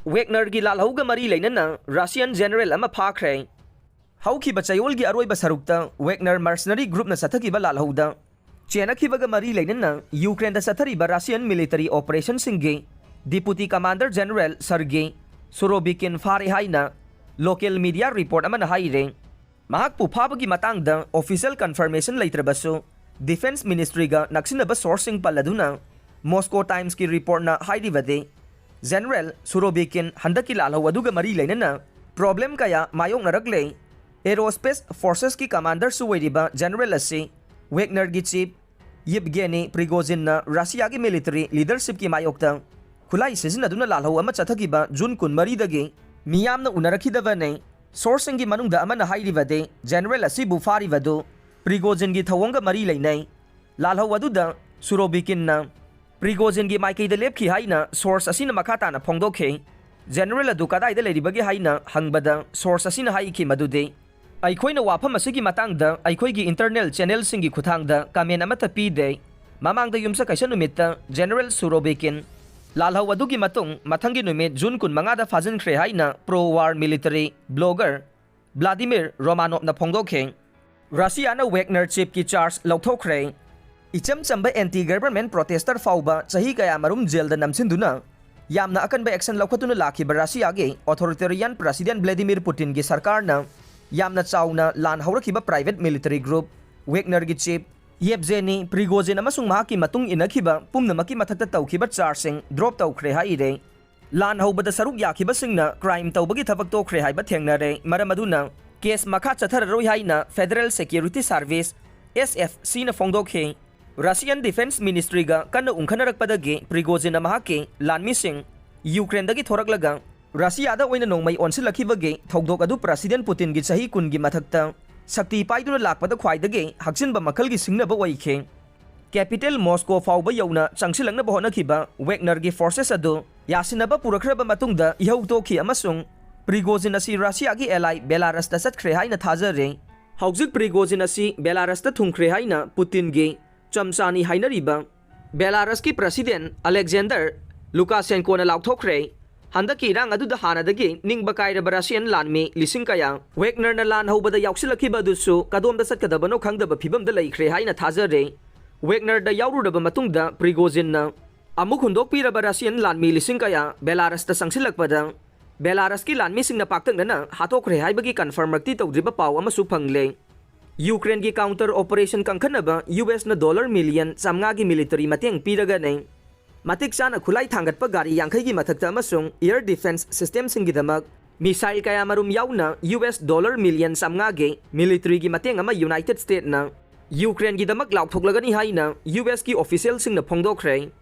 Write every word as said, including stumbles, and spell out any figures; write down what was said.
ꯋꯦꯒꯅꯔꯒꯤ ꯂꯥꯜꯍꯧꯒ ꯃꯔꯤ ꯂꯩꯅꯅ Russian general ꯑꯃ ꯐꯥꯈ꯭ꯔꯦ꯫ ꯍꯧꯈꯤꯕ ꯆꯌꯣꯜꯒꯤ ꯑꯔꯣꯏꯕ ꯁꯔꯨꯛꯇ ꯋꯦꯒꯅꯔ ꯃꯔꯁꯅꯔꯤ ꯒ꯭ꯔꯨꯞꯅ ꯆꯠꯊꯈꯤꯕ ꯂꯥꯜꯍꯧꯗ ꯆꯦꯟꯅꯈꯤꯕꯒ ꯃꯔꯤ ꯂꯩꯅꯅ ꯌꯨꯀ꯭ꯔꯦꯟꯗ ꯆꯠꯊꯔꯤꯕ ꯔꯁꯤꯌꯥꯟ ꯃꯤꯂꯤꯇꯔꯤ ꯑꯣꯄꯔꯦꯁꯟꯁꯤꯡꯒꯤ ꯗꯤꯄꯨꯇꯤ ꯀꯃꯥꯟꯗꯔ ꯖꯦꯅꯔꯦꯜ ꯁꯔꯒꯤ ꯁꯨꯔꯣꯕꯤꯀꯤꯟ ꯐꯥꯔꯦ ꯍꯥꯏꯅ ꯂꯣꯀꯦꯜ ꯃꯤꯗꯤꯌꯥ ꯔꯤꯄꯣꯔꯠ ꯑꯃꯅ ꯍꯥꯏꯔꯦ꯫ ꯃꯍꯥꯛꯄꯨ ꯐꯥꯕꯒꯤ ꯃꯇꯥꯡꯗ ꯑꯣꯐꯤꯁꯤꯌꯦꯜ ꯀꯟꯐꯔꯃꯦꯁꯟ ꯂꯩꯇ꯭ꯔꯕꯁꯨ, ꯗꯤꯐꯦꯟꯁ ꯃꯤꯅꯤꯁꯇ꯭ꯔꯤꯒ ꯅꯛꯁꯤꯟꯅꯕ ꯁꯣꯔꯁꯁꯤꯡ ꯄꯜꯂꯗꯨꯅ ꯃꯣꯁꯀꯣ ꯇꯥꯏꯝꯁꯀꯤ ꯔꯤꯄꯣꯔꯠꯅ ꯍꯥꯏꯔꯤꯕꯗꯤ, ꯖꯦꯅꯔꯦꯜ ꯁꯨꯔꯣꯕꯤꯀꯤꯟ ꯍꯟꯗꯛꯀꯤ ꯂꯥꯜꯍꯧ ꯑꯗꯨꯒ ꯃꯔꯤ ꯂꯩꯅꯅ ꯄ꯭ꯔꯣꯕ꯭ꯂꯦꯝ ꯀꯌꯥ ꯃꯥꯌꯣꯛꯅꯔꯛꯂꯦ꯫ ꯑꯦꯔꯣꯁ꯭ꯄꯦꯁ ꯐꯣꯔꯁꯦꯁꯀꯤ ꯀꯃꯥꯟꯗꯔꯁꯨ ꯑꯣꯏꯔꯤꯕ ꯖꯦꯅꯔꯦꯜ ꯑꯁꯤ ꯋꯦꯒꯅꯔꯒꯤ ꯆꯤꯐ ꯌꯦꯚꯒꯦꯅꯤ ꯄ꯭ꯔꯤꯒꯣꯖꯤꯟꯅ ꯔꯁꯤꯌꯥꯒꯤ ꯃꯤꯂꯤꯇꯔꯤ ꯂꯤꯗꯔꯁꯤꯞꯀꯤ ꯃꯥꯌꯣꯛꯇ ꯈꯨꯠꯂꯥꯏ ꯁꯤꯖꯤꯟꯅꯗꯨꯅ ꯂꯥꯜꯍꯧ ꯑꯃ ꯆꯠꯊꯈꯤꯕ ꯖꯨꯟ ꯀꯨꯟꯃꯔꯤꯗꯒꯤ ꯃꯤꯌꯥꯝꯅ ꯎꯅꯔꯛꯈꯤꯗꯕꯅꯤ꯫ ꯁꯣꯔꯁꯁꯤꯡꯒꯤ ꯃꯅꯨꯡꯗ ꯑꯃꯅ ꯍꯥꯏꯔꯤꯕꯗꯤ, ꯖꯦꯅꯔꯦꯜ ꯑꯁꯤꯕꯨ ꯐꯥꯔꯤꯕꯗꯨ ꯄ꯭ꯔꯤꯒꯣꯖꯤꯟꯒꯤ ꯊꯧꯑꯣꯡꯒ ꯃꯔꯤ ꯂꯩꯅꯩ꯫ ꯂꯥꯜꯍꯧ ꯑꯗꯨꯗ ꯁꯨꯔꯣꯕꯤꯀꯤꯟꯅ ꯄ꯭ꯔꯤꯒꯣꯖꯤꯟꯒꯤ ꯃꯥꯏꯀꯩꯗ ꯂꯦꯞꯈꯤ ꯍꯥꯏꯅ ꯁꯣꯔꯁ ꯑꯁꯤꯅ ꯃꯈꯥ ꯇꯥꯅ ꯐꯣꯡꯗꯣꯛꯈꯤ꯫ ꯖꯦꯅꯔꯦꯜ ꯑꯗꯨ ꯀꯗꯥꯏꯗ ꯂꯩꯔꯤꯕꯒꯦ ꯍꯥꯏꯅ ꯍꯪꯕꯗ, ꯁꯣꯔꯁ ꯑꯁꯤꯅ ꯍꯥꯏꯈꯤ ꯃꯗꯨꯗꯤ, ꯑꯩꯈꯣꯏꯅ ꯋꯥꯐꯝ ꯑꯁꯤꯒꯤ ꯃꯇꯥꯡꯗ ꯑꯩꯈꯣꯏꯒꯤ ꯏꯟꯇꯔꯅꯦꯜ ꯆꯦꯅꯦꯜꯁꯤꯡꯒꯤ ꯈꯨꯠꯊꯥꯡꯗ ꯀꯃꯦꯟ ꯑꯃꯠꯇ ꯄꯤꯗꯦ꯫ ꯃꯃꯥꯡꯗ ꯌꯨꯝꯁꯀꯩꯁ ꯅꯨꯃꯤꯠꯇ ꯖꯦꯅꯔꯦꯜ ꯁꯨꯔꯣꯕꯤꯀꯤꯟ ꯂꯥꯜꯍꯧ ꯑꯗꯨꯒꯤ ꯃꯇꯨꯡ ꯃꯊꯪꯒꯤ ꯅꯨꯃꯤꯠ ꯖꯨꯟ ꯀꯨꯟꯃꯉꯥꯗ ꯐꯥꯖꯤꯟꯈ꯭ꯔꯦ ꯍꯥꯏꯅ ꯄ꯭ꯔꯣ ꯋꯥꯔ ꯃꯤꯂꯤꯇꯔꯤ ꯕ꯭ꯂꯣꯒꯔ ꯕ꯭ꯂꯥꯗꯤꯃꯤꯔ ꯔꯣꯃꯥꯅꯣꯞꯅ ꯐꯣꯡꯗꯣꯛꯈꯤ꯫ ꯔꯁꯤꯌꯥꯅ ꯋꯦꯒꯅꯔ ꯆꯤꯐꯀꯤ ꯆꯥꯔꯖ ꯂꯧꯊꯣꯛꯈ꯭ꯔꯦ꯫ ꯏꯆꯝ ꯆꯝꯕ ꯑꯦꯟꯇꯤ ꯒꯚꯔꯟꯃꯦꯟꯠ ꯄ꯭ꯔꯣꯇꯦꯁꯇꯔ ꯐꯥꯎꯕ ꯆꯍꯤ ꯀꯌꯥ ꯃꯔꯨꯝ ꯖꯦꯜꯗ ꯅꯝꯁꯤꯟꯗꯨꯅ ꯌꯥꯝꯅ ꯑꯀꯟꯕ ꯑꯦꯛꯁꯟ ꯂꯧꯈꯠꯇꯨꯅ ꯂꯥꯛꯈꯤꯕ ꯔꯁꯤꯌꯥꯒꯤ ꯑꯣꯊꯣꯔꯤꯇꯦꯔꯤꯌꯥꯟ ꯄ꯭ꯔꯁꯤꯗꯦꯟꯠ ꯚ꯭ꯂꯦꯗꯤꯃꯤꯔ ꯄꯨꯇꯤꯟꯒꯤ ꯁꯔꯀꯥꯔꯅ ꯌꯥꯝꯅ ꯆꯥꯎꯅ ꯂꯥꯟ ꯍꯧꯔꯛꯈꯤꯕ ꯄ꯭ꯔꯥꯏꯚꯦꯠ ꯃꯤꯂꯤꯇꯔꯤ ꯒ꯭ꯔꯨꯞ ꯋꯦꯒꯅꯔꯒꯤ ꯆꯤꯐ ꯌꯦꯚꯖꯦꯅꯤ ꯄ꯭ꯔꯤꯒꯣꯖꯤꯟ ꯑꯃꯁꯨꯡ ꯃꯍꯥꯛꯀꯤ ꯃꯇꯨꯡ ꯏꯟꯅꯈꯤꯕ ꯄꯨꯝꯅꯃꯛꯀꯤ ꯃꯊꯛꯇ ꯇꯧꯈꯤꯕ ꯆꯥꯔꯖꯁꯤꯡ ꯗ꯭ꯔꯣꯞ ꯇꯧꯈ꯭ꯔꯦ ꯍꯥꯏꯔꯦ꯫ ꯂꯥꯟ ꯍꯧꯕꯗ ꯁꯔꯨꯛ ꯌꯥꯈꯤꯕꯁꯤꯡꯅ ꯀ꯭ꯔꯥꯏꯝ ꯇꯧꯕꯒꯤ ꯊꯕꯛ ꯇꯣꯛꯈ꯭ꯔꯦ ꯍꯥꯏꯕ ꯊꯦꯡꯅꯔꯦ꯫ ꯃꯔꯝ ꯑꯗꯨꯅ ꯀꯦꯁ ꯃꯈꯥ ꯆꯠꯊꯔꯔꯣꯏ ꯍꯥꯏꯅ ꯐꯦꯗꯔꯦꯜ ꯁꯦꯀ꯭ꯌꯨꯔꯤꯇꯤ ꯁꯥꯔꯚꯤꯁ, ꯑꯦꯁ ꯑꯦꯐ ꯁꯤꯅ ꯐꯣꯡꯗꯣꯛꯈꯤ꯫ ꯔꯁꯤꯌꯥꯟ ꯗꯤꯐꯦꯟꯁ ꯃꯤꯅꯤꯁꯇ꯭ꯔꯤꯒ ꯀꯟꯅ ꯎꯪꯈꯠꯅꯔꯛꯄꯗꯒꯤ ꯄ꯭ꯔꯤꯒꯣꯖꯤꯟꯅ ꯃꯍꯥꯛꯀꯤ ꯂꯥꯟꯃꯤꯁꯤꯡ ꯌꯨꯀ꯭ꯔꯦꯟꯗꯒꯤ ꯊꯣꯔꯛꯂꯒ ꯔꯁꯤꯌꯥꯗ ꯑꯣꯏꯅ ꯅꯣꯡꯃꯩ ꯑꯣꯟꯁꯤꯜꯂꯛꯈꯤꯕꯒꯤ ꯊꯧꯗꯣꯛ ꯑꯗꯨ ꯄ꯭ꯔꯁꯤꯗꯦꯟꯠ ꯄꯨꯇꯤꯟꯒꯤ ꯆꯍꯤ ꯀꯨꯟꯒꯤ ꯃꯊꯛꯇ ꯁꯛꯇꯤ ꯄꯥꯏꯗꯨꯅ ꯂꯥꯛꯄꯗ ꯈ꯭ꯋꯥꯏꯗꯒꯤ ꯍꯛꯆꯤꯟꯕ ꯃꯈꯜꯒꯤ ꯁꯤꯡꯅꯕ ꯑꯣꯏꯈꯤ꯫ ꯀꯦꯄꯤꯇꯦꯜ ꯃꯣꯁꯀꯣ ꯐꯥꯎꯕ ꯌꯧꯅ ꯆꯪꯁꯤꯜꯂꯛꯅꯕ ꯍꯣꯠꯅꯈꯤꯕ ꯋꯦꯒꯅꯔꯒꯤ ꯐꯣꯔꯁꯦꯁ ꯑꯗꯨ ꯌꯥꯁꯤꯟꯅꯕ ꯄꯨꯔꯛꯈ꯭ꯔꯕ ꯃꯇꯨꯡꯗ ꯏꯍꯧ ꯇꯣꯛꯈꯤ ꯑꯃꯁꯨꯡ ꯄ꯭ꯔꯤꯒꯣꯖꯤꯟ ꯑꯁꯤ ꯔꯁꯤꯌꯥꯒꯤ ꯑꯦꯂꯥꯏ ꯕꯦꯂꯥꯔꯁꯇ ꯆꯠꯈ꯭ꯔꯦ ꯍꯥꯏꯅ ꯊꯥꯖꯔꯦ꯫ ꯍꯧꯖꯤꯛ ꯄ꯭ꯔꯤꯒꯣꯖꯤꯟ ꯑꯁꯤ ꯕꯦꯂꯥꯔꯁꯇ ꯊꯨꯡꯈ꯭ꯔꯦ ꯍꯥꯏꯅ ꯄꯨꯇꯤꯟꯒꯤ ꯆꯝꯆꯥꯅꯤ ꯍꯥꯏꯅꯔꯤꯕ ꯕꯦꯂꯥꯔꯁꯀꯤ ꯄ꯭ꯔꯁꯤꯗꯦꯟꯠ ꯑꯂꯦꯛꯖꯦꯟꯗꯔ ꯂꯨꯀꯥꯁꯦꯟꯀꯣꯅ ꯂꯥꯎꯊꯣꯛꯈ꯭ꯔꯦ꯫ ꯍꯟꯗꯛꯀꯤ ꯏꯔꯥꯡ ꯑꯗꯨꯗ ꯍꯥꯟꯅꯗꯒꯤ ꯅꯤꯡꯕ ꯀꯥꯏꯔꯕ ꯔꯁꯤꯌꯟ ꯂꯥꯟꯃꯤ ꯂꯤꯁꯤꯡ ꯀꯌꯥ ꯋꯦꯒꯅꯔꯅ ꯂꯥꯟ ꯍꯧꯕꯗ ꯌꯥꯎꯁꯤꯜꯂꯛꯈꯤꯕ ꯑꯗꯨꯁꯨ ꯀꯗꯣꯝꯗ ꯆꯠꯀꯗꯕꯅꯣ ꯈꯪꯗꯕ ꯐꯤꯕꯝꯗ ꯂꯩꯈ꯭ꯔꯦ ꯍꯥꯏꯅ ꯊꯥꯖꯔꯦ꯫ ꯋꯦꯒꯅꯔꯗ ꯌꯥꯎꯔꯨꯔꯕ ꯃꯇꯨꯡꯗ ꯄ꯭ꯔꯤꯒꯣꯖꯤꯟꯅ ꯑꯃꯨꯛ ꯍꯨꯟꯗꯣꯛꯄꯤꯔꯕ ꯔꯁꯤꯌꯟ ꯂꯥꯟꯃꯤ ꯂꯤꯁꯤꯡ ꯀꯌꯥ ꯕꯦꯂꯥꯔꯁꯇ ꯆꯪꯁꯤꯜꯂꯛꯄꯗ ꯕꯦꯂꯥꯔꯁꯀꯤ ꯂꯥꯟꯃꯤꯁꯤꯡꯅ ꯄꯥꯛꯇꯛꯅꯅ ꯍꯥꯠꯇꯣꯛꯈ꯭ꯔꯦ ꯍꯥꯏꯕꯒꯤ ꯀꯟꯐꯔꯝꯃꯛꯇꯤ ꯇꯧꯗ꯭ꯔꯤꯕ ꯄꯥꯎ ꯑꯃꯁꯨ ꯐꯪꯂꯦ꯫ ꯌꯨꯀ꯭ꯔꯦꯟꯒꯤ ꯀꯥꯎꯟꯇꯔ ꯑꯣꯄꯔꯦꯁꯟ ꯀꯟꯈꯠꯅꯕ ꯌꯨ ꯑꯦꯁꯅ ꯗꯣꯂꯔ ꯃꯤꯂꯤꯌꯟ ꯆꯥꯝꯃꯉꯥꯒꯤ ꯃꯤꯂꯤꯇꯔꯤ ꯃꯇꯦꯡ ꯄꯤꯔꯒꯅꯤ꯫ ꯃꯇꯤꯛ ꯆꯥꯅ ꯈꯨꯠꯂꯥꯏ ꯊꯥꯡꯒꯠꯄ ꯒꯥꯔꯤ ꯌꯥꯡꯈꯩꯒꯤ ꯃꯊꯛꯇ ꯑꯃꯁꯨꯡ ꯑꯦꯌꯔ ꯗꯤꯐꯦꯟꯁ ꯁꯤꯁꯇꯦꯝꯁꯤꯡꯒꯤꯗꯃꯛ ꯃꯤꯁꯥꯏꯜ ꯀꯌꯥꯃꯔꯨꯝ ꯌꯥꯎꯅ ꯌꯨ ꯑꯦꯁ ꯗꯣꯂꯔ ꯃꯤꯂꯤꯌꯟ ꯆꯥꯝꯃꯉꯥꯒꯤ ꯃꯤꯂꯤꯇꯔꯤꯒꯤ ꯃꯇꯦꯡ ꯑꯃ ꯌꯨꯅꯥꯏꯇꯦꯗ ꯁ꯭ꯇꯦꯠꯅ ꯌꯨꯀ꯭ꯔꯦꯟꯒꯤꯗꯃꯛ ꯂꯥꯎꯊꯣꯛꯂꯒꯅꯤ ꯍꯥꯏꯅ ꯌꯨ ꯑꯦꯁꯀꯤ ꯑꯣꯐꯤꯁꯤꯌꯦꯜꯁꯤꯡꯅ ꯐꯣꯡꯗꯣꯛꯈ꯭ꯔꯦ꯫